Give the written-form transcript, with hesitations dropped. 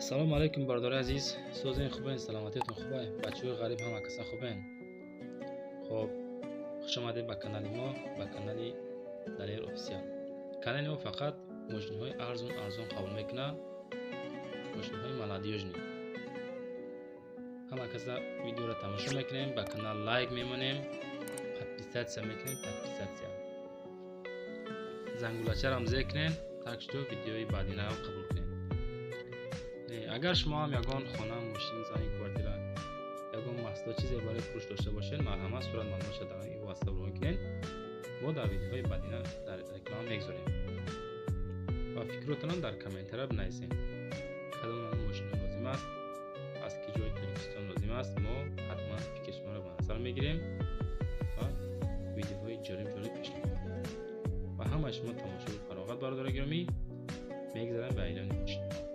Салому алейкум, бародари азиз, созен, хубен, саломатиятон хубай, бачаҳои ғариб ҳама каса хубен. Хоб, хушомадед ба канали мо, ба канали Далер Офисиал. Канали мо фақат мошинҳои арзон арзон қабул мекунад, мошинҳои молодёжный. Ҳама каса видеоро тамошо мекунем, ба канал лайк мемонем, подписаться мекунем, подписаться. Зангулачарам зер кунем, так что видеои баъдинаам қабул кунем. Агар шумо ҳам ягон хона, мошин, замин, квартира, ягон маҳсулот, чизе барои фурӯш дошта бошед, марҳамат, сурат маълумотша дар ин васита равон кунед. Мо дар видеоҳои баъдина дар реклама мегузорем ва фикротонам дар комментария бинависед. Кадом намуд мошино лозим аст, аз ки ҷои Тоҷикистон лозим аст, мо ҳатман фикри шуморо ба назар мегирем ва видеоҳои ҷолиб ҷолиб пешниҳод мекунем. Ва ҳамаи шумо тамошои фароғат, бародари гиромӣ. Мегзарем ба эълони мошин.